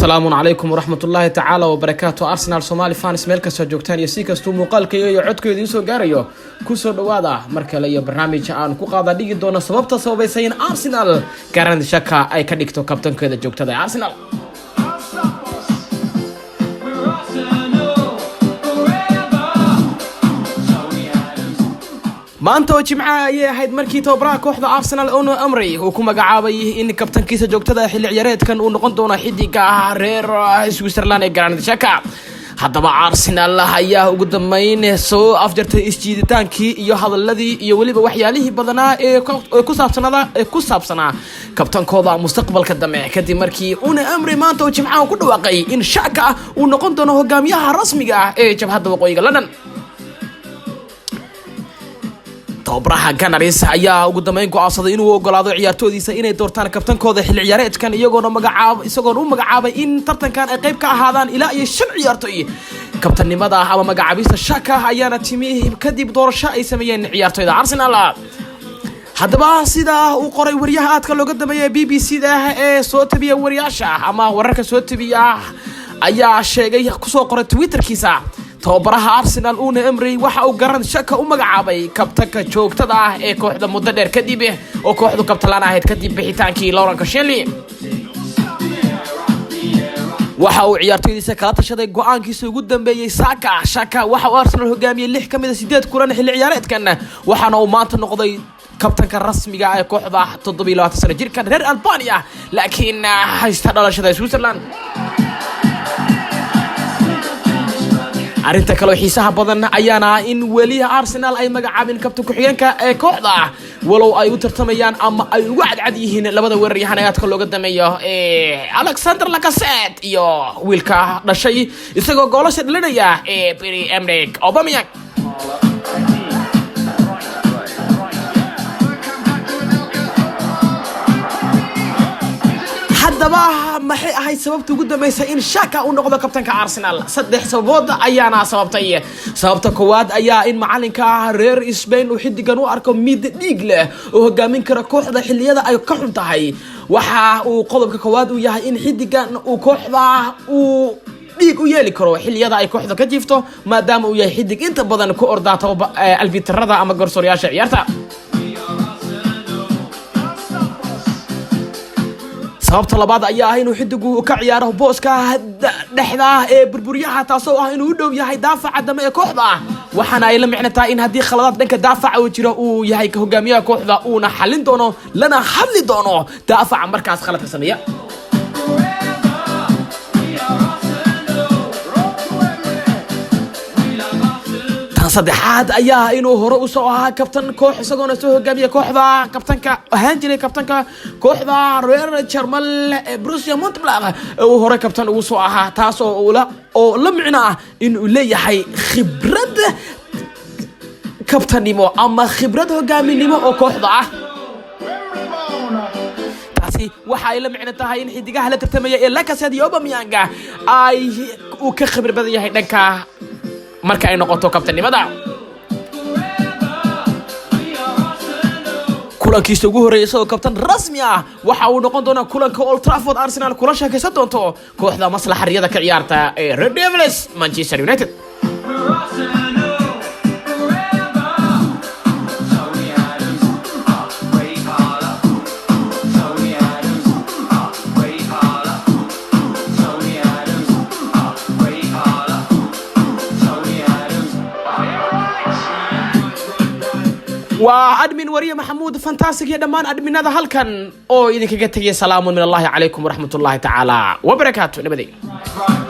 Asalaamu calaykum waraxmat ullaahi tacaala wabarakaatu. Arsenal Somali fans, meel kastoo joogtaan iyo si kastuu muuqaalkayga iyo codkooda iisoo gaarayo, kusoo dhawaada mar kale iyo barnaamij aan ku qaada dhigi doono sababta sababaysa in Arsenal Granit Xhaka ay ka dhigto kabtankeeda joogtada ee Arsenal. We're Arsenal forever. Tony Adams. Maanta oo Jimcaha ayay ahayd markii tababaraha kooxda Arsenal, Unai Emery, uu ku magacaabay in kabtankiisa joogtada xilli ciyaareedkan uu noqon doono xidiga reer Switzerland ee Granit Xhaka. Haddaba, Arsenal ayaa ugu dambeyn soo afjartay isjiiditaankii iyo hadaladii iyo weliba waxyaalihii badanaa ee ku saabsanaa kabtankooda mustaqbalka dambe, kadib markii Unai Emery maanta oo Jimcaha ku dhawaaqay in Xhaka uu noqon doono hogaamiyaha rasmiga ah ee jabhadda waqooyiga London. Tababaraha Gunners ayaa ugu dambeyn go-aansaday inuu ogolaado ciyaartoodiisa inay doortaan kabtankooda xilli ciyaareedkan, iyagoona magacaab isagoona u magacaabay in tartankan ay qayb ka ahaadaan ilaa iyo shan ciyaartoy. Kabtanimada ama magacaabista Xhaka ayaana timi kadib doorasho ay sameeyeen ciyaartoyda Arsenal. Haddaba, sidaa uu qoray wariyaha aadka looga dambeeya BBC da ee soo tabiya wariyaasha ama wararka soo tabiya ayaa sheegay, kusoo qoray Twitterkiisa, tababaraha Arsenal Unai Emery waxa uu Granit Xhaka u magacaabay kabtanka joogtada ah ee kooxda muddo dheer kadib oo kooxdu kabtalaan ahayd kadib bixitaankii Laurent Koscielny. Waxa uu ciyaartoydiisa kala tashaday go-aankiisa ugu dambeeyey Saka. Xhaka waxa uu Arsenal hogaamiyey lix ka mid a sideed kulan xilli ciyaareedkan, waxaana uu maanta noqday kabtanka rasmiga ee kooxda 27 sano jirkan reer Albania laakiin haysta dhalashada Switzerland. Arrinta kaleo xiisaha badan ayaana in weli Arsenal ay magacaabin kabtan ku-xigeenka ee kooxda, walow ay u tartamayaan ama ay ugu cadcad yihiin labada weeraryahan ee aadka looga dameeyo ee Alexander Lacazette iyo wiilka dhashay isagoo goolasha dhalinaya ee Pierre Emerick Aubameyang. Bergkamp back to Anelka. Haddaba, maxay ahayd sababta ugu dambeysa in Xhaka uu noqdo kabtanka Arsenal? Saddex sababood ayaana sababtay. Sababta koowaad ayaa in macalinka reer Spain uu xidigan u arko mid dhiig leh oo hogaamin kara kooxda xilliyada ay ka xun tahay. Waxa uu qodobka koowaad uu yahay in xidigan uu kooxda uu dhiig u yeeli karo xilliyada ay kooxda ka jiifto, maadaama uu yahay xidig inta badan ku ordaa albitarada ama garsoorayaasha ciyaarta. We are Arsenal. Sababta labaad ayaa ah inuu xidigu ka ciyaaro booska dhexda ee burburyaha, taasoo ah inuu u dhow yahay daafaca dambe ee kooxda, waxaana ay la micno tahay in haddii khaladaad dhanka daafaca uu jiro, uu yahay hogaamiyaha kooxda, uuna xalin doono lana hadli doono daafaca markaas khaladka sameeya. Forever. We are Arsenal. Road to Wembley. We love Arsenal. Tan saddexaad ayaa inuu hore usoo ahaa kabtan koox, isagoona soo hogaamiya kooxda, kabtanka ahaan jiray kabtanka kooxda reer Jarmal ee Borussia Mönchengladbach uu hore kabtan ugu soo ahaa, taas oo la micno ah in uu leeyahay khibrad kabtanimo ama khibrad hogaaminimo oo kooxda ah. Wembley bound. Taasi waxa ay la micno tahay in xidigaha la tartamaya ee Lacazette iyo Aubameyang ay uu ka khibrad badan yahay dhanka marka ay noqoto kabtanimada. Forever. We are Arsenal. Kulankiisa ugu horreeyay isagoo kabtan rasmi ah waxa uu noqon doonaa kulanka Old Trafford Arsenal kula sheekaysan doonto kooxda maslaxa riyada ka ciyaarta ee Red Devils, Manchester United. We're Arsenal. Forever. Tony Adams. Ray Parlour. Tony Adams. Ray Parlour. Tony Adams. Ray Parlour. Tony Adams. Right. Waa admin wariye Maxamuud Fantastic iyo dhammaan adminada halkan oo idinkaga tegaya salaamun min Allahi calaykum waraxmat ullahi tacaala wabarakaatu. Nabadey. Right.